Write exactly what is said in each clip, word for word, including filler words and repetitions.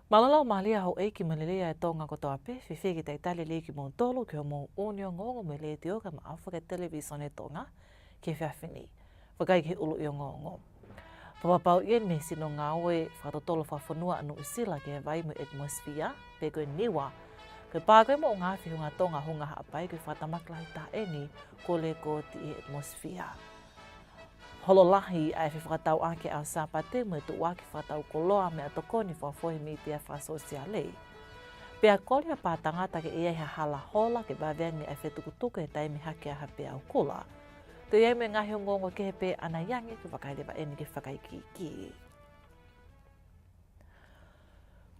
Mālō e laumālie ʻa houʻeiki mo e lelei ʻa e Tonga kotoa pē, fēfē ki he talitali lelei kimoutolu ki hoʻomou ʻū ongoongo mei he Letiō kae ʻumaʻā foki e Televīsone Tonga ki he efiafi ni. Vakai ki he ʻuluʻi ongoongo. Fakapapauʻi eni mei he sino ngāue fakatotolo fakafonua ʻa Nuʻusila ki he vai mo e ʻetimosifia, pe ko e NIWA, ko e pā ko ē moʻungaafi Hunga Tonga Hunga Haʻapai ko e fakatamaki lahi taha eni kuo lēkooti ʻi he ʻetimosifia. Holo lahi ʻa e fefakatauʻaki ʻa e Sāpate mo e tuʻuaki fakataukoloa meʻatokoni fakafoʻou he mītia fakasōsiale. Pea kole ʻa e pā tangata ke ʻi ai ha hala hola ke vave ange ʻa e fetukutuku he taimi hake ʻa ha peau kula. Toe ʻi ai mo e ngaahi ongoongo kehe pē ʻanai ange, ko e vakai leva eni ki he fakaikiiki.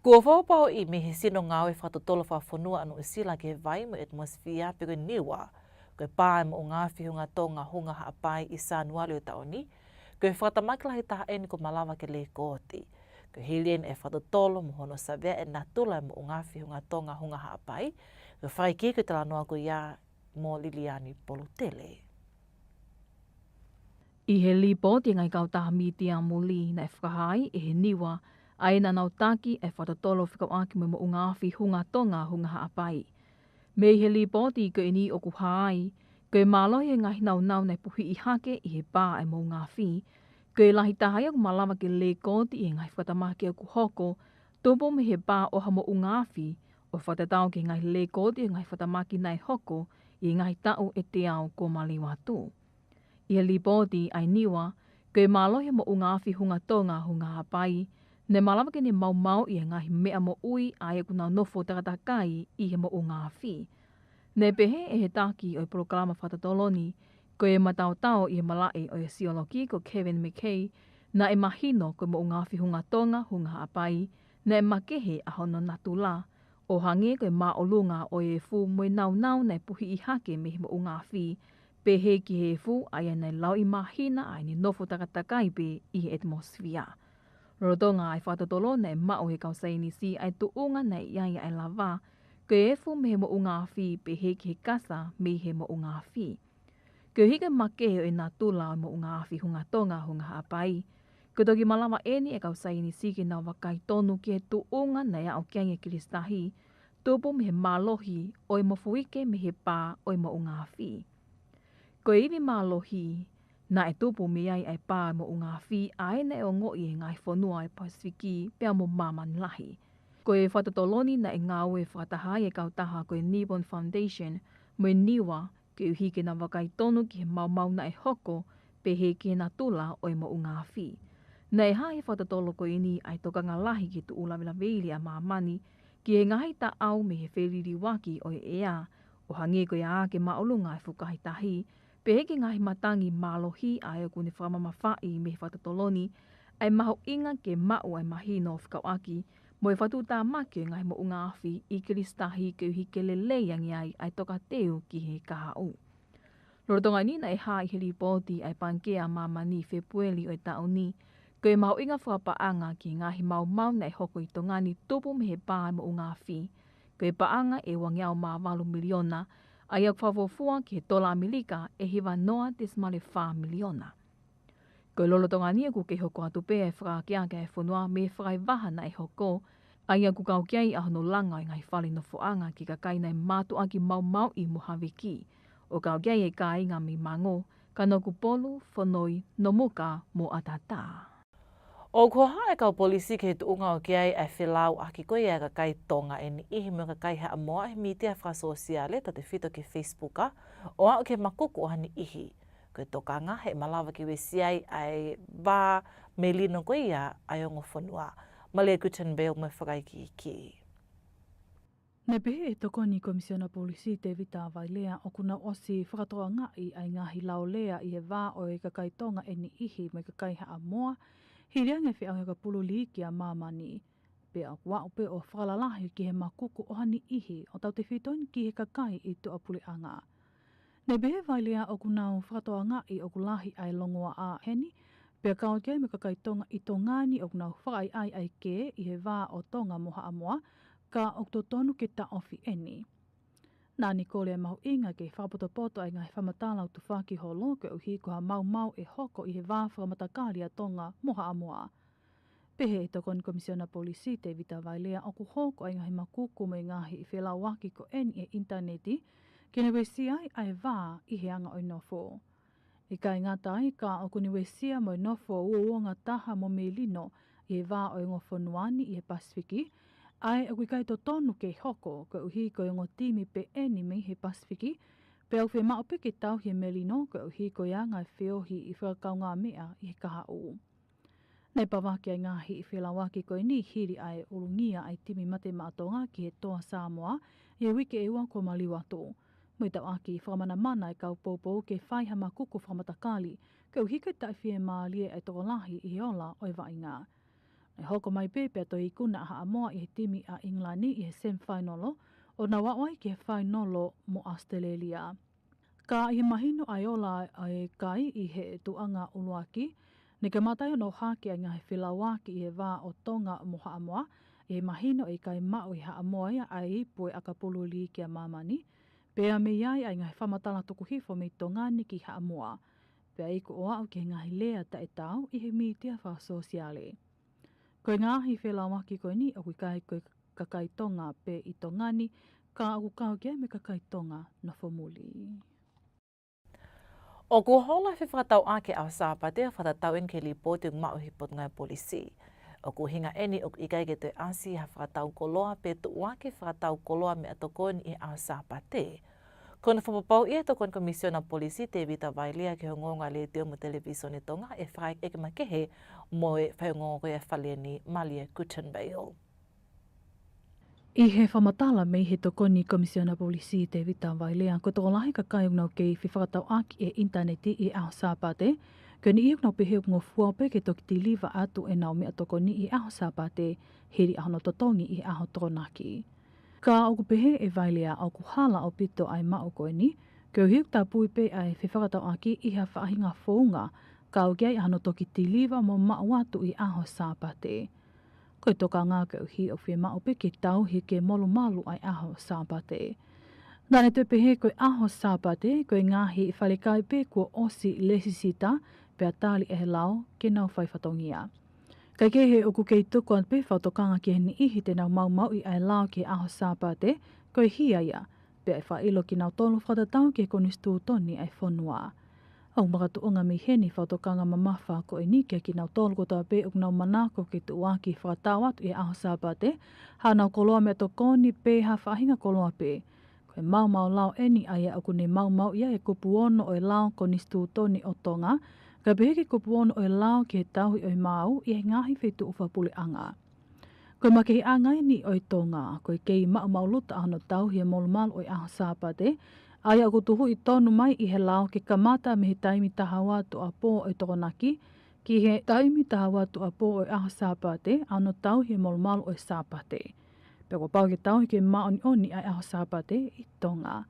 Kuo fakapapauʻi mei he sino ngāue fakatotolo fakafonua ʻa Nuʻusila ki he vai mo e ʻetimosifia pe ko e NIWA, ko e pā ʻa e moʻungaafi Hunga Tonga Hunga Haʻapai ʻi Sānuali ʻo e taʻu ni, ko e fakatamaki lahi taha eni kuo malava ke lēkooti. Ko e hili eni e fakatotolo mo hono savea e natula e moʻungaafi Hunga Tonga Hunga Haʻapai, ko e fakaikiiki ʻo e talanoa ko ia mo Liliani Polutele. ʻI he lipooti ʻa e ngaahi kautaha mītia muli, naʻe fakahā ai ʻe he NIWA ʻa ē naʻa nau taki e fakatotolo fekauʻaki mo e moʻungaafi Hunga Tonga Hunga Haʻapai. Mei he lipooti ko eni ʻoku hā ai, ko e mālohi e ngaahi nāunau naʻe puhiʻi hake ʻi he pā ʻa e moʻungaafi, ko e lahi taha ia ʻoku malava ke lēkooti ʻi he ngaahi fakatamaki ʻoku hoko, tupu mei he pā ʻo ha moʻungaafi, ʻo fakatatau ki he ngaahi lēkooti ʻo e ngaahi fakatamaki naʻe hoko ʻi he ngaahi taʻu ʻe teau kuo maliu atu. ʻI he lipooti ʻa e NIWA, ko e mālohi e moʻungaafi Hunga Tonga Hunga Haʻapai, naʻe malava ke ne maumauʻi e ngaahi meʻa moʻui ʻa ia ʻoku nau nofo takatakai ʻi he moʻungaafi. Naʻe pehē ʻe he taki ʻo e polokalama fakatotolo ni, ko e mataotao ʻi he malaʻe ʻo e sioloki ko Kevin McKay, naʻe mahino ko e moʻungaafi Hunga Tonga Hunga Haʻapai naʻe makehe ʻa hono natula, ʻo hangē ko e māʻolunga ʻo e efu mo e nāunau naʻe puhiʻi hake mei he moʻungaafi, pehē ki he efu ʻa ia naʻe lauʻi māhina ʻa ʻene nofo takatakai pē ʻi he ʻetimosifia. Lolotonga ʻa e fakatotolo naʻe maʻu ʻe he kau saienisi ʻa e tuʻunga naʻe ʻi ai ʻa e lava ko e efu mei he moʻungaafi pehē ki he kasa mei he moʻungaafi. Koeʻuhi ko e makehe ʻo e natula ʻo e moʻungaafi Hunga Tonga Hunga Haʻapai, ko e toki malava eni ʻe he kau saienisi ke nau vakai tonu ki he tuʻunga naʻe aʻu ki ai e kilisitahi, tupu mei he mālohi ʻo e mofuike mei he pā ʻo e moʻungaafi. Ko e ivi mālohi naʻe tupu mei ai ʻa e pā ʻo e moʻungaafi ʻa ē naʻe ongoʻi ʻi he ngaahi fonua ʻo e Pasifiki pea mo māmani lahi. Ko e fakatotolo ni naʻe ngāue fakataha ai e kautaha ko e Nippon Foundation mo e NIWA, koeʻuhi ke nau vakai tonu ki he maumau naʻe hoko pehē ki he natula ʻo e moʻungaafi. Naʻe hā ʻi he fakatotolo ko eni ʻa e tokanga lahi ki he tuʻu lavelaveili ʻa māmani ki he ngaahi taʻau mei he feliliuaki ʻo e ʻea, ʻo hangē ko e ʻā ke māʻolunga e fukahi tahi, pehē ki he ngaahi matangi mālohi ʻa ia ʻoku ne fakamamafaʻi mei he fakatotolo ni ʻa e mahuʻinga ke maʻu ʻa e mahino fekauʻaki mo e fakatuʻutāmaki ʻo e ngaahi moʻungaafi ʻi kilisitahi koeʻuhi ke lelei ange ai ʻa e tokateu ki he kahaʻu. Lolotonga eni naʻe hā ʻi he lipooti ʻa e Pangikē ʻa Māmani ʻi Fēpueli ʻo e taʻu ni, ko e mahuʻinga fakapaʻanga ki he ngaahi maumau naʻe hoko ʻi Tonga ni tupu mei he pā ʻo e moʻungaafi, ko e paʻanga ʻe uangeau mā valu miliona, ʻa ia ʻoku fakafuofua ki he tola ʻAmelika ʻe hiva noa tesimale fā miliona. Ko e lolotonga ni ʻoku kei hoko atu pē e fakaakeake ʻa e fonua mei he fakaʻevaha naʻe hoko, ʻa ia ʻoku kau ki ai ʻa hono langa ʻo e ngaahi fale nofoʻanga ki he kakai naʻe mātuʻaki maumauʻi mo haveki, ʻo kau ki ai e kāinga mei Mango, Kanokupolu, Fonoi, Nomuka mo ʻAtatā. ʻOku hohaʻa e kau polisi ki he tuʻunga ʻoku ʻi ai ʻa e felauʻaki ko ia ʻa e kakai Tonga ʻe niʻihi mo e kakai Haʻamoa ʻi he mītia fakasōsiale tautefito ki he Facebook, ʻo aʻu ki he makuku ʻo ha niʻihi. Ko e tokanga he ʻe malava ke uesia ai ʻa e vā melino ko ia ʻa e ongo fonua. Malia Guttenbeil mo e fakaikiiki. Naʻe pehē ʻe he Tokoni Komisiona Polisi Tevita Vailea ʻoku nau ʻosi fakatokangaʻi ʻa e ngaahi laulea ʻi he vā ʻo e kakai Tonga ʻe niʻihi mo e kakai Haʻamoa, hili ange e feʻauhi ʻakapulu liʻaki ʻa māmani. Pea ʻoku aʻu pē ʻo fakalalahi ki he makuku ʻo ha niʻihi ʻo tautefito eni ki he kakai ʻi tuʻapuleʻanga. Naʻe pehē ʻe Vailea ʻoku nau fakatokangaʻi ʻoku lahi ʻa e longoaʻa heni, pea kau ki ai mo e kakai Tonga ʻi Tonga ni ʻoku nau fakaʻaiʻai ʻa e kē ʻi he vā ʻo Tonga mo Haʻamoa, ka ʻoku totonu ke taʻofi eni. Naʻa ne kole ʻa e mahuʻinga ke fakapotopoto ʻa e ngaahi fakamatala ʻoku tufaki holo koeʻuhi ko ha maumau ʻe hoko ʻi he vā fakamatakali ʻa Tonga mo Haʻamoa. Pehē ʻe he Tokoni Komisiona Polisi, Tevita Vailea, ʻoku hoko ʻa e ngaahi makuku mo e ngaahi felauaki ko eni ʻi he ʻinitaneti ke ne uesia ai ʻa e vā ʻi he anga ʻo e nofo. ʻIkai ngata ai, ka ʻoku ne uesia mo e nofo uouongataha mo melino ʻi he vā ʻo e ongo fonua ni ʻi he Pasifiki, ʻa ē ʻoku ʻikai totonu ke hoko koeʻuhi ko e ongo timi pē eni mei he Pasifiki, pea ʻoku fiemaʻu pē ke tauhi e melino koeʻuhi ko e anga e feohi ʻi he fakakaungāmeʻa ʻi he kahaʻu. Naʻe pavaki ʻa e ngaahi felauaki ko eni hili ʻa e ʻulungia ʻa e timi mate maʻa Tonga ki he Toa Samoa ʻi he uike ʻe ua kuo maliu atu. Mo e tauʻaki fakamanamana e kau poupou ke fai ha makuku fakamatakali, koeʻuhi ko e taʻefiemālie ʻa e tokolahi ʻi he ola ʻo e vaʻinga. Naʻe hoko mai pē pea toe ikuna ʻa Haʻamoa ʻi he timi ʻa ʻIngilani ʻi he semifainolo, ʻo nau aʻu ai ki he fainolo mo ʻAositelēlia. Ka ʻi he mahino ʻa e ola ʻa e kai ʻi he tuʻuʻanga ʻuluaki, ne kamata ai hono hake ʻa e ngaahi felauaki ʻi he vā ʻo Tonga mo Haʻamoa, ʻi he mahino ʻe ʻikai maʻu ʻe Haʻamoa ia ʻa e ipu ʻo e ʻakapulu liiki ʻa māmani, pea mei ai ʻa e ngaahi fakamatala tuku hifo mei Tonga ni ki Haʻamoa, pea iku ʻo aʻu ki he ngaahi lea taʻetaau ʻi he mītia fakasōsiale. Ko e ngaahi felauaki ko eni ʻoku ʻikai ko e kakai Tonga pē ʻi Tonga ni, ka ʻoku kau ki ai mo e kakai Tonga nofo muli. ʻOku hola e fefakatauʻaki ʻaho Sāpate ʻo fakatatau eni ki he lipooti ʻoku maʻu ʻe he Potungāue Polisi. ʻOku ʻuhinga eni ʻoku ʻikai ke toe ʻasi ha fakatau koloa pe tuʻuaki fakatau koloa meʻatokoni ʻi he ʻaho Sāpate. Ko hono fakapapauʻi ʻe he Tokoni Komisiona Polisi, Tevita Vailea, ki he ongoongo ʻa e Letiō mo e Televīsone Tonga ʻe fakaʻekeʻeke makehe mo e faiongoongo ko ia ʻo e Fale ni, Malia Guttenbeil. ʻI he fakamatala mei he Tokoni Komisiona Polisi, Tevita Vailea, ko e tokolahi e kakai ʻoku nau kei fefakatauʻaki ʻi he ʻinitaneti ʻi he ʻaho Sāpate, ko e niʻihi ʻoku nau pehē ʻoku ngofua pē ke toki tiliva atu ʻenau meʻatokoni ʻi he ʻaho Sāpate, hili ʻa hono totongi ʻi he ʻaho Tokonaki. Ka ʻoku pehē ʻe Vailea ʻoku hala ʻaupito ʻa e maʻu ko eni, koeʻuhi ʻoku tapui pē ʻa e fefakatauʻaki ʻi ha faʻahinga founga, ka ʻoku ʻi ai hano toki tiliva mo maʻu atu ʻi he ʻaho Sāpate. Ko e tokanga koeʻuhi ʻoku fiemaʻu pē ke tauhi ke molumalu ʻa e ʻaho Sāpate. Naʻa ne toe pehē ko e ʻaho Sāpate, ko e ngaahi falekai pē kuo ʻosi lēsisita, pea tali ʻe he lao ke nau fai fatongia. Kaekehe ʻoku kei tuku atu pē fakatokanga ki he niʻihi te nau maumauʻi ʻa e lao ki he ʻaho Sāpate, ko e hia ia, pea ʻe fakaʻilo kinautolu fakatatau ki he konisitūtone ʻa e fonua. ʻOku makatuʻunga mei heni e fakatokanga mamafa ko eni kiate kinautolu kotoa pē ʻoku nau manako ke tuʻuaki fakatau atu ʻi he ʻaho Sāpate, haʻanau koloa meʻatokoni pe ha faʻahinga koloa pē. Ko e maumau lao eni ʻa ia ʻoku ne maumauʻi ʻa e kupu ono ʻo e lao konisitūtone ʻo Tonga, kae pehē ki he kupu ono ʻo e lao ki he tauhi ʻo e maau ʻi he ngaahi feituʻu fakapuleʻanga. Ko e makeheʻanga eni ʻo e Tonga, ko e kei maʻumaʻuluta ʻa hono tauhi e molumalu ʻo e ʻaho Sāpate, ʻa ia ʻoku tuhuʻi tonu mai ʻi he lao ke kamata mei he taimi taha ua tuʻuapō ʻo e Tokonaki, ki he taimi taha ua tuʻuapō ʻo e ʻaho Sāpate, ʻa hono tauhi e molumalu ʻo e Sāpate. Pea kuo pau ke tauhi ke māʻoniʻoni ʻa e ʻaho Sāpate ʻi Tonga.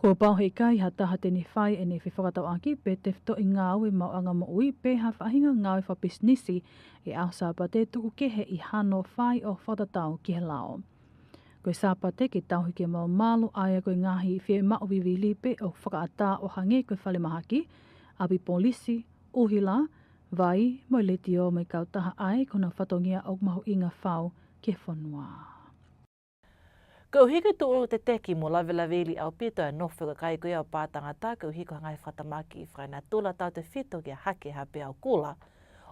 Kuo pau he ʻikai ha taha te ne fai ʻene fefakatauʻaki pe tefitoʻi ngāue maʻuʻanga moʻui pe ha faʻahinga ngāue fakapisinisi ʻi he ʻaho Sāpate tuku kehe ʻi hano fai ʻo fakatatau ki he lao. Ko e Sāpate ke tauhi ke molumalu ʻa ia ko e ngaahi fiemaʻu vivili pē ʻoku fakaʻatā ʻo hangē ko e falemahaki, ʻapi polisi, ʻuhila, vai, mo e letiō mo e kautaha ʻa ia ko honau fatongia ʻoku mahuʻinga fau ki he fonua. Koeʻuhi ko e tuʻu teteki mo lavelaveli ʻaupito e nofo e kakai ko ia ʻo Pātangata koeʻuhi ko ha ngaahi fakatamaki fakaenatula tautefito ki ha hake ha peau kula,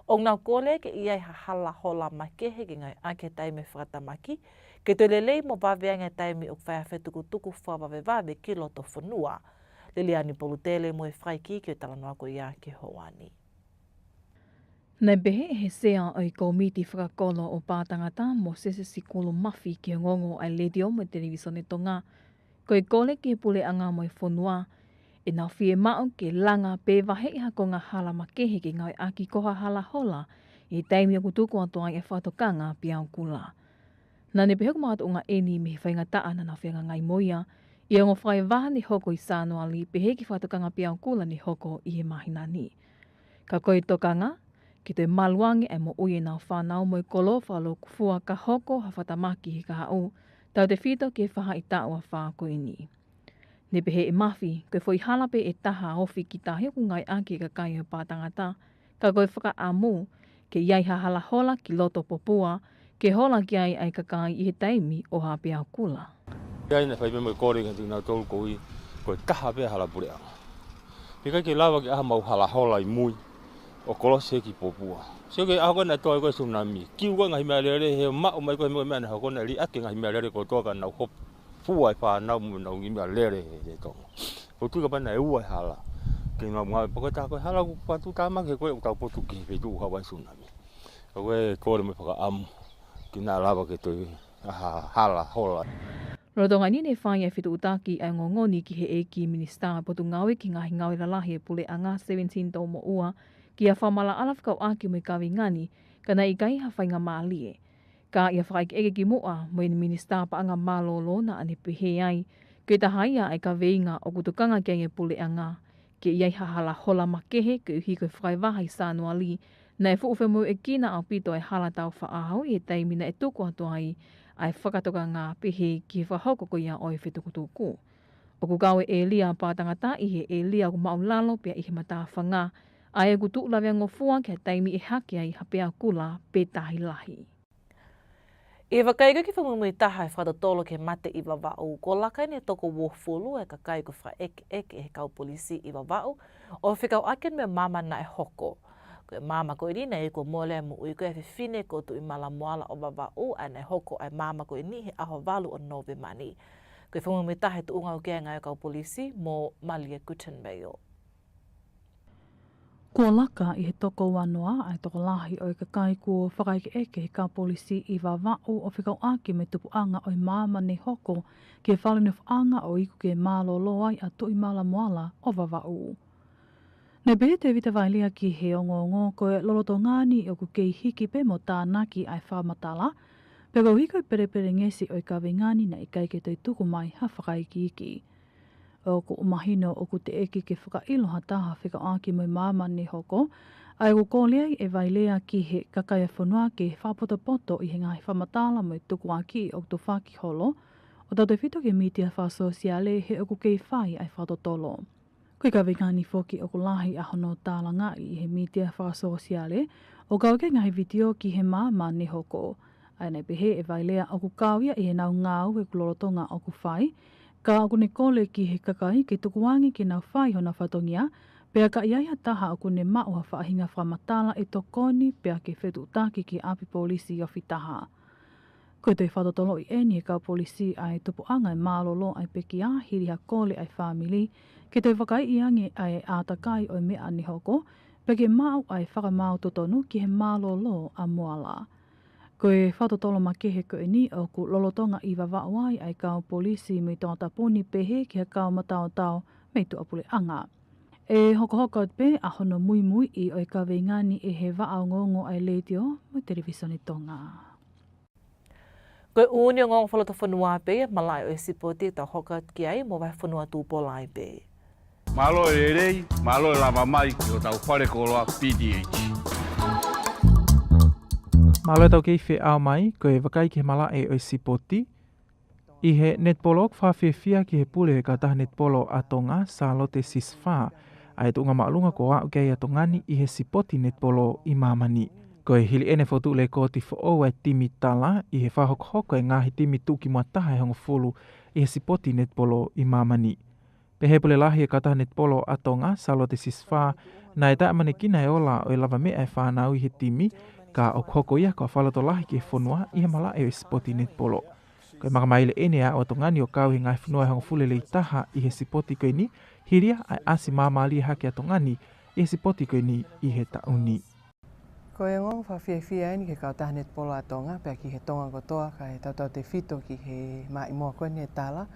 ʻoku nau kole ke ʻi ai ha hala hola makehe ke ngāueʻaki he taimi fakatamaki, ke toe lelei mo vave ange e taimi ʻoku fai ai e fetukutuku fakavavevave ki loto fonua. Liliani Polutele mo e fakaikiiki ʻo e talanoa ko ia ki he houa ni. Naʻe pehē ʻe he Sea ʻo e Kōmiti Fakakolo ʻo Pātangata, Mōsese Sikulu Mafi, ki he ongoongo ʻa e Letiō mo e Televīsone Tonga, ko e kole ki he puleʻanga mo e fonua, ʻenau fiemaʻu ke langa pe vaheʻi ha konga hala makehe ke ngāueʻaki ko ha hala hola ʻi he taimi ʻoku tuku atu ai e fakatokanga peau kula. Naʻa ne pehē ʻoku makatuʻunga eni mei he faingataʻa naʻa nau fehangahangai mo ia ʻi he ongo fakaevaha ne hoko ʻi Sānuali pehē ki he fakatokanga peau kula ne hoko ʻi he māhina ni. Ka ko e tokanga, ke toe malu ange e moʻui ʻenau fānau mo e kolo fakalūkufua ka hoko ha fakatamaki he kahaʻu, tautefito ki he faʻahitaʻu ʻe fā ko eni. Ne pehē ʻe Mafi, ko e foʻi hala pē ʻe taha ofi ki tahi ʻoku ngāueʻaki ʻe he kakai ʻo Pātangata, ka ko e fakaʻamu ke ʻi ai ha hala hola ki loto Popua, ke hola ki ai ʻa e kakai ʻi he taimi ʻo Haʻapeakula. ʻI ai naʻe fai pē mo e kole kiate kinautolu ko ē, ko e taha pē hala puleʻanga. Pea ʻikai ke lava ke ʻai haʻamau hala hola ʻi mui ʻo kolosi ki Popua. Sio ki he ʻaho ko ē naʻe toe ko e sunami. Kiu ko e ngaahi meʻalele he maʻu mai ko e meʻa, meʻa naʻe hoko naʻe liʻaki e ngaahi meʻalele kotoa ka nau hopo fua e fānau mo nau ngaahi meʻalele he, he Tonga. ʻOku ou tui kapau naʻe ua e hala. Ke nau ngāue pea ko e taha ko e hala ʻoku patu tāmaki he ko ē ʻoku tau potu ki he feituʻu Hawaiʻi sunami. Ka ko e kole mo e fakaʻamu ke na lava ke toe ʻai ha hala hola. Lolotonga eni naʻe fai ʻa e fetuʻutaki ʻa e ongoongo ni ki he ʻEiki Minisitā Potungāue ki he Ngaahi Ngāue Lalahi ʻa e Puleʻanga, Seventeen Toumoʻua, ki ha fakamaʻalaʻala fekauʻaki mo e kaveinga ni, ka naʻe ʻikai ha faingamālie. Ka ʻi ha fakaʻekeʻeke ki muʻa mo e Minisitā Paʻanga Mālōlō naʻa ne pehē ai, ko e taha ia ʻa e kaveinga ʻoku tokanga ki ai e puleʻanga, ke ʻi ai ha hala hola makehe koeʻuhi ko e fakaʻauha ʻi Sānuali, naʻe fuʻu femoʻuekina ʻaupito e hala taufaʻāhau ʻi he taimi naʻe tuku atu ai ʻa e fakatokanga pehē ki he fakahoko ko ia ʻo e fetukutuku. ʻOku kau e ʻēlia Pātangata ʻi he ʻēlia ʻoku māʻulalo pea ʻi he matāfanga, ʻa ia ʻoku tuʻu laveangofua ki ha taimi ʻe hake ai Haʻapeakula pe Tahi Lahi. ʻI he vakai ko ē ki he fakamuimui taha e fakatotolo ki he mate ʻi Vavaʻu, kuo laka eni e toko uofulu e kakai kuo fakaʻekeʻeke ʻe he kau polisi ʻi Vavaʻu ʻo fekauʻaki mo e maama naʻe hoko. Ko e maama ko eni naʻe iku ʻo mole ai e moʻui ko ē ʻa e fefine ko Tuʻimalamoala ʻo Vavaʻu, ʻa ia naʻe hoko ʻa e maama ko eni he ʻaho valu ʻo Nōvema ni. Ko e fakamuimui taha e tuʻunga ʻoku ʻi ai e ngāue ʻa e kau polisi mo Malia Guttenbeil. Kuo laka ʻi he toko uanoa ʻa e tokolahi ʻo e kakai kuo fakaʻekeʻeke ʻe he kau polisi ʻi Vavaʻu ʻo fekauʻaki mo e tupuʻanga ʻo e maama naʻe hoko ki he fale nofoʻanga ʻo iku ke mālōlō ai ʻa Tuʻimalamoala ʻo Vavaʻu. Naʻe pehē ʻe Tēvita Vailea ki he ongoongo ko e lolotonga ni ʻoku kei hiki pē mo tānaki ʻa e fakamatala, pea koeʻuhi ko e pelepelengesi ʻo e kaveinga ni naʻe ʻikai ke toe tuku mai ha fakaikiiki. ʻOku mahino ʻoku teʻeki ke fakaʻilo ha taha fekauʻaki mo e maama naʻe hoko, ʻa ia ʻoku kole ai ʻe Vailea ki he kakai ʻo e fonua ke fakapotopoto ʻi he ngaahi fakamatala mo e tukuakiʻi ʻoku tufaki holo, ʻo tautefito ki he mītia fakasōsiale he ʻoku kei fai ʻa e fakatotolo. Ko e kaveinga ni foki ʻoku lahi ʻa hono tālangaʻi ʻi he mītia fakasōsiale, ʻo kau ki he ngaahi vitiō ki he maama naʻe hoko. ʻA ia naʻe pehē ʻe Vailea ʻoku kau ia ʻi heʻenau ngāue ʻoku lolotonga ʻoku fai, ka ʻoku ne kole ki he kakai ke tukuange ke nau fai honau fatongia, pea ka ʻi ai ha taha ʻoku ne maʻu ha faʻahinga fakamatala ʻe tokoni pea ke fetuʻutaki ki he ʻapi polisi ofi taha. Ko e toe fakatotoloʻi eni ʻe he kau polisi ʻa e tupuʻanga ʻo e mālōlō ʻa e pekia hili ha kole ʻa e fāmili ke toe vakaiʻi ange ʻa e ʻātakai ʻo e meʻa naʻe hoko, pea ke maʻu ʻa e fakamaau totonu ki he mālōlō ʻa Moala. Ko e fakatotolo makehe ko eni ʻoku lolotonga ʻi Vavaʻu ai ʻa e kau polisi mei Tongatapu ni pehē ki he kau mataotao mei tuʻapuleʻanga. ʻE hokohoko atu pē ʻa hono muimuiʻi ʻo e kaveinga ni ʻe he vaʻa ongoongo ʻa e Letiō mo e Televīsone Tonga. Ko e ʻū ongoongo fakalotofonua pē ia, malaʻe ʻo e sipoti ʻoku tau hoko atu ki ai mo Vahefonua Tupou Lahi pē. Mālō e lelei, mālō e lava mai ki hotau fale koloa P T H. Mālō e tau kei feʻao mai, ko e vakai ki he malaʻe ʻo e sipoti. ʻI he netipolo ʻoku fakafiefia ki he pule ʻo e kautaha netipolo ʻa Tonga, Sālote Sisifā, ʻa e tuʻunga māʻolunga kuo aʻu ki ai ʻa Tonga ni ʻi he sipoti netipolo ʻi māmani. Ko e hili ʻene fokotuʻu lekooti foʻou ʻa e timi Tala ʻi he fakahokohoko e ngaahi timi tuʻu ki muʻa taha ʻe hongofulu ʻi he sipoti netipolo ʻi māmani. Pehē ʻe he pule lahi ʻo e kautaha netipolo ʻa Tonga, Sālote Sisifā, naʻe taʻeʻamanekina e ola ʻo e lavameʻa ʻa e fānau ʻi he timi, ka ʻoku hoko ia ko ha fakalotolahi ki he fonua ʻi he malaʻe ʻo e sipoti netipolo. Ko e makamaile ʻeni ʻa e aʻu ʻa Tonga ni ʻo kau ʻi he ngaahi fonua ʻe hongofulu lelei taha ʻi he sipoti ko eni, hili ia ʻa e ʻasi māmālie hake ʻa Tonga ni ʻi he sipoti ko eni ʻi he taʻu ni. Ko e ongoongo fakafiefia ʻeni ki he kautaha netipolo ʻa Tonga, pea ki he Tonga kotoa, kae tautautefito ki he maʻimoa ko eni ʻo e Tala,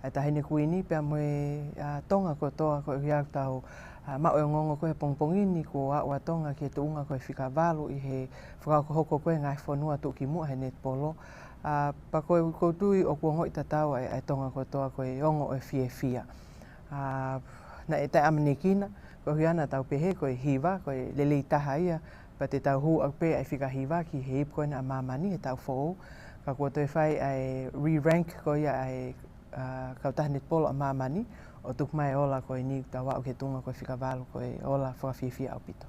ʻa e Taʻahine Kuini, pea mo e, ʻa, Tonga kotoa, koeʻuhi ʻoku tau, ʻa, maʻu e ongoongo ko ē he pongipongi ni kuo aʻu ʻa Tonga ki he tuʻunga ko e fika valu ʻi he fakahokohoko ko ē ngaahi fonua tuʻu ki muʻa he netipolo. ʻA, pea ko e, ʻoku ou tui ʻoku ongoʻi tatau ʻa e, ʻa e Tonga kotoa ko e ongo ʻo e fiefia. ʻA, naʻe taʻeʻamanekina, koeʻuhi naʻa tau pehē ko e hiva, ko e lelei taha ia, pea te tau hū ʻaupē ʻa e fika hiva ki he ipu ko ena ʻa māmani he taʻu foʻou, ka kuo toe fai ʻa e re-rank ko ia ʻa e, ʻa, kautaha netipolo ʻa māmani, ʻo tuku mai e ola ko eni tau aʻu ki he tuʻunga ko e fika valu, ko e ola fakafiefia ʻaupito.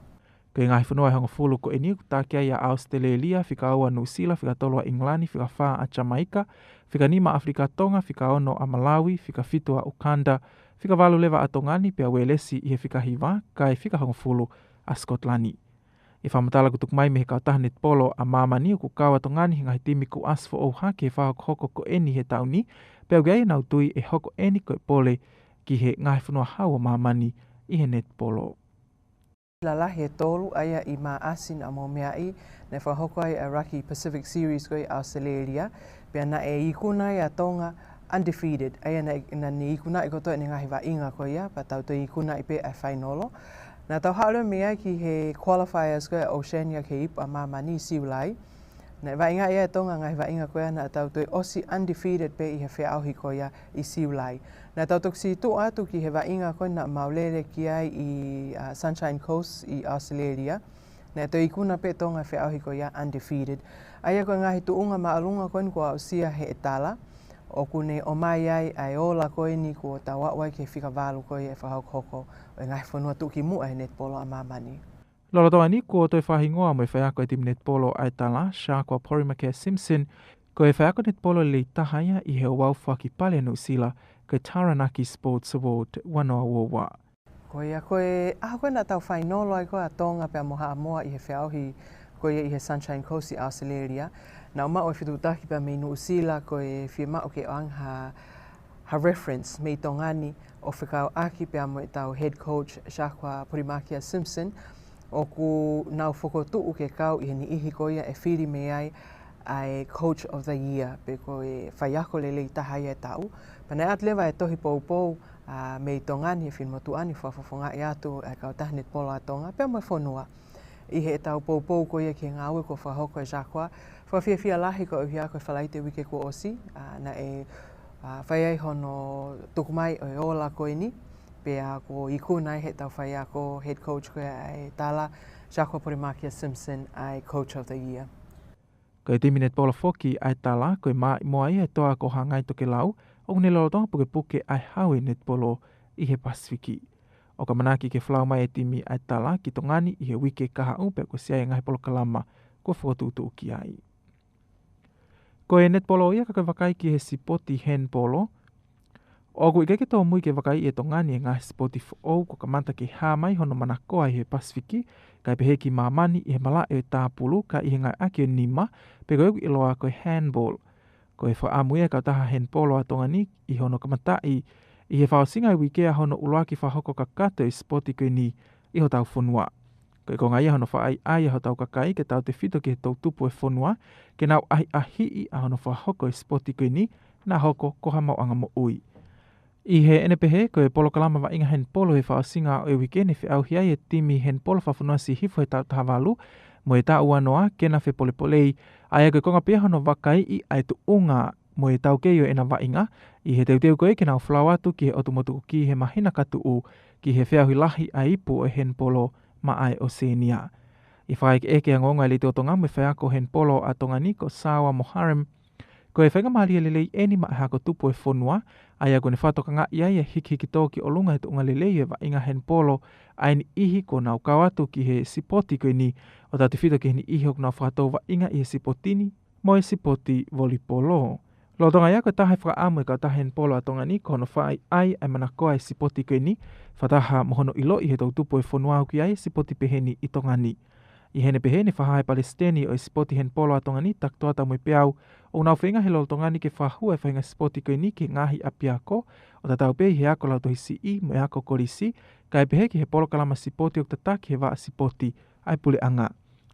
Ko e ngaahi fonua ʻe hongofulu ko eni ʻoku taki ai ʻa ʻAositelēlia, fika ua Nuʻusila, fika tolu ʻa ʻIngilani, fika fā ʻa Jamaika, fika nima ʻa ʻAfilika Tonga, fika ono ʻa Malawi, fika fitu ʻa ʻUkanda, fika valu leva ʻa Tonga ni, pea Uēlesi ʻi he fika hiva, kae fika hongofulu ʻa Sikotilani. ʻI he fakamatala kuo tuku mai mei he kautaha netipolo ʻa māmani, ʻoku kau ʻa Tonga ni he ngaahi timi kuo ʻasi foʻou hake he fakahokohoko ko eni he taʻu ni, pea ʻoku ʻi ai ʻenau tui ʻe hoko eni ko e pole ki he ngaahi fonua hau ʻo māmani ʻi he netipolo. Lalahi ʻe tolu ʻa ia ʻi Maʻasi naʻa mou meaʻi, naʻe fakahoko ai ʻa e Rugby Pacific Series ko ē ʻi ʻAositelēlia, pea naʻe ikuna ai ʻa Tonga undefeated, ʻa ia naʻe, naʻa ne ikunaʻi kotoa ʻene ngaahi vaʻinga ko ia, pea tau toe ikunaʻi pē ʻa e fainolo. Naʻa tau haʻu leva mei ai ki he qualifiers ko ē ʻa Oceania ki he ipu ʻa māmani ʻi Siulai. Naʻe vaʻinga ia ʻa Tonga ngaahi vaʻinga ko ia naʻa tau toe ʻosi undefeated pē ʻi he feʻauhi ko ia ʻi Siulai. Naʻa tau toki sītuʻa atu ki he vaʻinga ko ē naʻa mau lele ki ai ʻi, uh, Sunshine Coast ʻi ʻAositelēlia. Naʻe toe ikuna pē Tonga feʻauhi ko ia undefeated. ʻA ia ko e ngaahi tuʻunga māʻolunga ko eni kuo aʻusia he ʻe Tala. ʻOku ne ʻomai ai ʻa e ola ko eni kuo tau aʻu ai ki he fika valu ko ia ʻe fakahokohoko ʻo e ngaahi fonua tuʻukimuʻa he netipolo ʻa māmani. Lolotonga ni kuo toe fakahingoa mo e faiako ʻa e timi netipolo ʻa e Tala, Shakwa Porimakea Simpson, ko e faiako netipolo lelei taha ia ʻi he ouau fakipale ʻa Nuʻusila, ko e Taranaki Sports Award ua noa ua ua. Ko ia ko e ʻaho ko ē naʻa tau fainolo ai ko ē ʻa Tonga pea mo Haʻamoa ʻi he feʻauhi ko ia ʻi he Sunshine Coast ʻi ʻAositelēlia. Naʻa ku maʻu e fetuʻutaki pea mei Nuʻusila ko e fiemaʻu ke ʻoange ha, ha reference mei Tonga ni ʻo fekauʻaki pea mo ʻetau head coach Shakwa Porimakea Simpson, ʻoku nau fokotuʻu ke kau ʻi he niʻihi ko ia ʻe fili mei ai ʻa e Coach of the Year, pe ko e faiako lelei taha ia ʻo e taʻu. Pea naʻe ʻoatu leva e tohi poupou, ʻa, mei Tonga ni he finemotuʻa ni ʻo fakafofongaʻi atu ʻa e kautaha netipolo ʻa Tonga, pea mo e fonua. ʻI heʻetau poupou ko ia ki he ngāue kuo fakahoko ʻe Shakwa, fakafiefia lahi koeʻuhi ko e Falaite uike kuo ʻosi, ʻa, naʻe, ʻa, fai ai hono tuku mai ʻo e ola ko eni, pea kuo ikuna ai heʻetau faiako head coach ko ia ʻa e Tala, Shakwa Porimakea Simpson, ʻa e Coach of the Year. Ko e timi netipolo foki ʻa e Tala, ko e maʻimoa ia ʻo e toa ko Hangai Tokelau, ʻoku ne lolotonga pukepuke ʻa e hau ʻo e netipolo ʻi he Pasifiki. ʻOku ʻamanaki ke folau mai e timi ʻa e Tala ki Tonga ni ʻi he uike kahaʻu pea kuo ʻosi ʻi ai e ngaahi polokalama kuo fokotuʻutuʻu ki ai. Ko e netipolo ia ka ko e vakai ki he sipoti henipolo, ʻoku ʻikai ke tōmui ke vakaiʻi ʻe Tonga ni e ngaahi sipoti foʻou kuo kamata ke hā mai hono manakoa ʻi he Pasifiki, kae pehē ki māmani ʻi he malaʻe ʻo e tāpulu, ka ʻi he ngāueʻaki ʻo e nima, pe ko e ʻoku ʻiloa ko e handball. Ko e fakaʻamu ia ʻa e kautaha henipolo ʻa Tonga ni ʻi hono kamataʻi ʻi he fakaʻosinga ʻo e uike ʻa hono ʻuluaki fakahoko kakato ʻo e sipoti ko eni ʻi hotau fonua. Ko e konga ia hono fakaʻaiʻai ʻa hotau kakai ke tautefito ki he toʻutupu ʻo e fonua, ke nau ʻahiʻahiʻi ʻa hono fakahoko ʻo e sipoti ko eni, naʻa hoko ko ha maʻuʻanga moʻui. ʻI heʻene pehē, ko e polokalama vaʻinga henipolo he fakaʻosinga ʻo e uike naʻe feʻauhi ai e timi henipolo fakafonua Sihifo he taʻu taha valu mo e taʻu ua noa ke na fepolepolei, ʻa ia ko e konga pē ia hono vakaiʻi ʻa e tuʻunga mo e taukei ʻo ʻena vaʻinga, ʻi he teuteu ko ia ke nau folau atu ki he ʻotu motu kuo kī he māhina ka tuʻu ki he feʻauhi lahi ʻa e ipu ʻo e henipolo maʻa e ʻOsēnia. ʻI he fakaʻekeʻeke ʻa e ongoongo ʻa e Letiō Tonga mo e faiako henipolo ʻa Tonga ni ko Sawa Moharem, ko e faingamālie lelei ʻeni maʻa e hako tupu ʻo e fonua, ʻa ia ʻoku ne fakatokangaʻi ai e hikihiki tō ki ʻolunga he tuʻunga lelei ʻo e vaʻinga henipolo ʻa e niʻihi kuo nau kau atu ki he sipoti ko eni, ʻo tautefito ki he niʻihi ʻoku nau fakatou vaʻinga ʻi he sipoti ni, mo e sipoti volipolo. Lolotonga ia ko e taha e fakaʻamu ʻa e kautaha henipolo ʻa Tonga ni ko hono fakaʻaiʻai ʻa e manakoa ʻo e sipoti ko eni, fakataha mo hono ʻiloʻi he toʻutupu ʻo e fonua ʻoku ʻi ai e sipoti peheni ʻi Tonga ni. ʻI heʻene pehē, ne fakahā ʻe he palesiteni ʻo e sipoti henipolo ʻa Tonga ni, Takitoa Taumuepeau, ʻoku nau feinga he lolotonga ni ke fakahū e faʻahinga sipoti ko eni ki he ngaahi ʻapiako, ʻo tatau pē ʻi he ako lautohi siʻi mo e ako kolisi, kae pehē ki he polokalama sipoti ʻoku tataki ʻe he vaʻa sipoti ʻa e puleʻanga.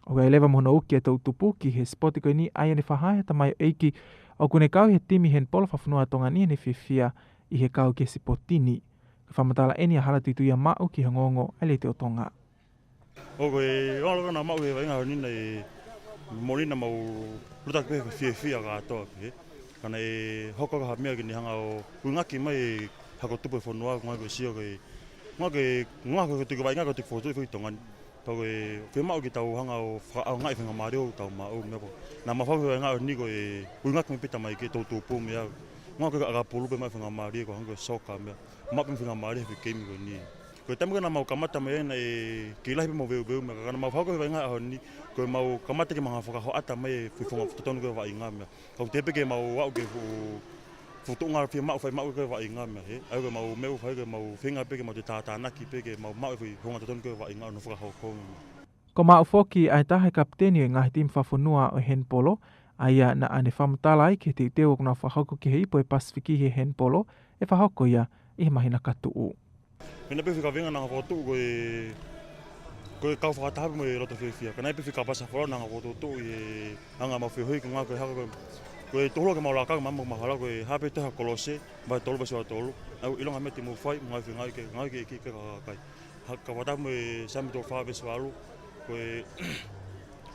ʻOku ʻi ai leva mo hono uki e toʻutupu ki he sipoti ko eni, ʻa ia ne fakahā ʻe he tamaioʻeiki ʻoku ne kau he timi henipolo fakafonua ʻa Tonga ni ʻene fiefia ʻi he kau ki he sipoti ni. Ko e fakamatala ʻeni ʻa Hala Tuituiamaʻu ki he ongoongo ʻa e Letiō Tonga. ʻOku ou ʻalu ʻo maʻu e vaʻinga ʻaho ni, naʻe moʻoni naʻa mau loto ʻaki pē fiefia kātoa pē. Ka naʻe hoko ʻa e meʻa ke ne hanga ʻo ʻuhinga mai e hako tupu ʻo e fonua, ko e ngaahi ko e sio ko e ngaahi ko e ngaahi ko e tuku vaʻinga ko e tuku fokotuʻu ʻi Tonga ni. Pea ko e fiemaʻu ke tau hanga ʻo fakaʻaongaʻi e faingamālie ʻoku tau maʻu, meʻa pē. Naʻa mau fai e vaʻinga ʻaho ni ko e ʻuhinga mai pē tamaiki, toʻutupu mo e ngaahi ko e ʻakapulu pē maʻu e faingamālie ko e hangē ko e soka mo e meʻa. Maʻu pē faingamālie he keimi ko eni. Ko e taimi ko ē naʻa mau kamata mai ai naʻe kei lahi pē ʻemau veuveu meʻa, ka naʻa mau fakahoko he vaʻinga ʻaho ni, ko ʻemau kamata ke mau hanga ʻo fakahoʻata mai e foʻi founga totonu ko ē ʻo e vaʻinga meʻa. Ka ʻoku teʻeki pē ke mau aʻu ki he fuʻu, fuʻu tuʻunga fiemaʻu, fai maʻu ko ē ʻo e vaʻinga meʻa, hē. ʻA ia ko ʻemau meʻa ʻoku fai ko ʻemau feinga pē ke mau toe tātānaki pē ke mau maʻu e foʻi founga totonu ko ē ʻo e vaʻinga ʻo hono fakahoko mai. Ko Maʻufoki ʻa e taha e kapiteni ʻo e ngaahi timi fakafonua ʻo e handball, ʻa ia naʻa ne fakamatala ai ki he teuteu ʻoku nau fakahoko ki he ipu ʻo e Pasifiki he handball, ʻe fakahoko ia ʻi he māhina ka tuʻu. Meʻa pē fika venga naʻa ngā fokotuʻu ko e, ko e kau fakataha pē mo e loto fiefia. Ka naʻe pē fika pasa folau naʻa ngā fokotuʻu ʻi he anga ʻemau feohi ko e ngā ko e hako ko e, ko e tō holo ke mau laka ke mau, mau hala ko e hā pē tohi ʻa Kolose, vahe tolu veesi ua tolu. ʻA ia ʻilonga e meʻa te mou fai, mo e ngaahi feinga ke, ngaahi ke, ke, ke kakai. Ha, ka fakataha mo e Saame tolu fā veesi valu, ko e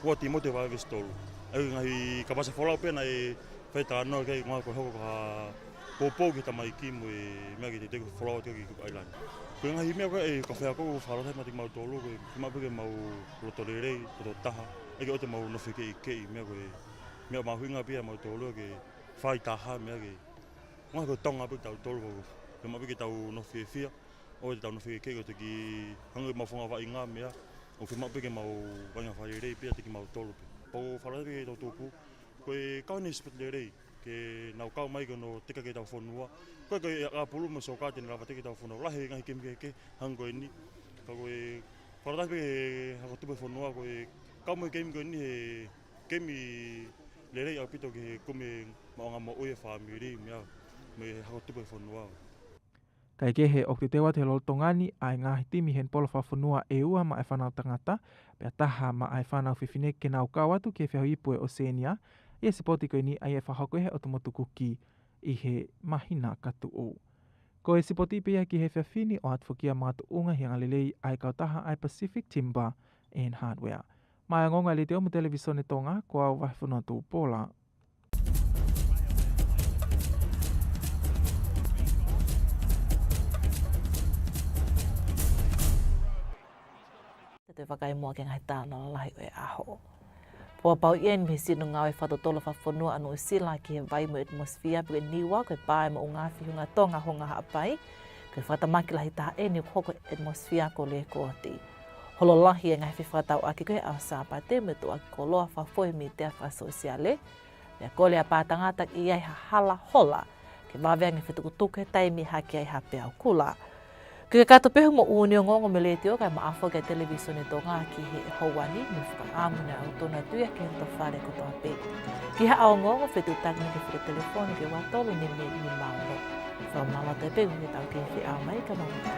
ua Tīmote vahe veesi tolu. ʻA ia ngaahi ka pasa folau pē naʻe fai talanoa ki ai ngā ko e hoko ko ha poupou ki he tamaiki mo e meʻa ke teuteu ke folau atu ki Kuki ʻAilani. Ko e ngaahi meʻa ko ē ka fea ko e fakalotolahi maʻa kimautolu ko e fiemaʻu pē ke mau loto lelei, loto taha, ʻikai ke ʻoua te mau nofo keʻikeʻi meʻa ko e meʻa mahuʻinga pē ia mautolu ke fai taha meʻa ke. Ngā ko e Tonga pē kitautolu ko e fiemaʻu pē ke tau nofo fiefia, ʻoua te tau nofo keʻikeʻi ko e toki hangē ko ʻemau founga vaʻinga meʻa, ʻoku fiemaʻu pē ke mau vaʻinga fakalelei pē ʻiate kimautolu pē. Pau fakalotolahi pē ki he toʻutupu, ko e kau ʻi he sipoti lelei, ke nau kau mai ke nau teka ki heʻetau fonua. Ko e, ko e ʻakapulu mo e soccer te ne lava teka ki heʻetau fonua. Lahi e ngaahi kemi kehekehe hangē ko eni. Ka ko e fakalotolahi pē ki he hako tupu ʻo e fonua, ko e kau mo e kemi ko eni he kemi lelei ʻaupito ki he kumi maʻuʻanga moʻui e fāmili meʻa, mo e hako tupu ʻo e fonua. Kae kehe ʻoku teuteu atu he lolotonga ni ʻa e ngaahi timi handball fakafonua ʻe ua maʻa e fānau tangata, pea taha maʻa e fānau fefine ke nau kau atu ki he feohi ipu ʻo e Oceania, ʻi he sipoti ko eni ʻa ia ʻe fakahoko ʻi he ʻotu motu Kuki ʻi he māhina ka tuʻu. Ko e sipoti pē ia ki he efiafi ni, ʻoatu foki ia makatuʻunga ʻi he anga lelei ʻa e kautaha ʻa e Pacific Timber and Hardware. Maʻá e ongoongo ʻa e Letiō mo e Televīsone Tonga, ko au Vahefonua Tupola. Te u toe vakai muʻa ki he ngaahi talanoa lalahi ʻo e ʻaho. Pōpau ʻeni mei he sino ngāue fakatotolo fakafonua ʻa Nuʻusila ki he vai mo e ʻatimosifia pe ko e NIWA, ko e pā ʻa e moʻunga afi Hunga Tonga, Hunga Haʻapai. Ko e fakatamaki lahi taha ʻeni ʻoku hoko he ʻatimosifia ko Lēkooti. Holo lahi e ngaahi fefakatauʻaki ko ē he ʻaho Sāpate mo e tuʻuaki koloa fakafoʻou he mītia fakasōsiale. Pea kole ʻa e pā tangata ke ʻi ai ha hala hola ke vave ange e fetukutuku he taimi ʻe hake ai ha peau kula. Ko e kakato pē hoʻomou ʻū ongoongo mei he Letiō kae ʻumaʻā foki ʻa e Televīsone Tonga ki he houa ni, mo e fakaʻamu naʻa nau tonu atu ia ki he loto fale kotoa pē. Ki haʻo ongoongo, fetuʻutaki mai ki he fika telefoni ko e ua tolu nima nima ono. Fakamālō atu pē ki he tau kei feʻao mai, ka mou meʻa.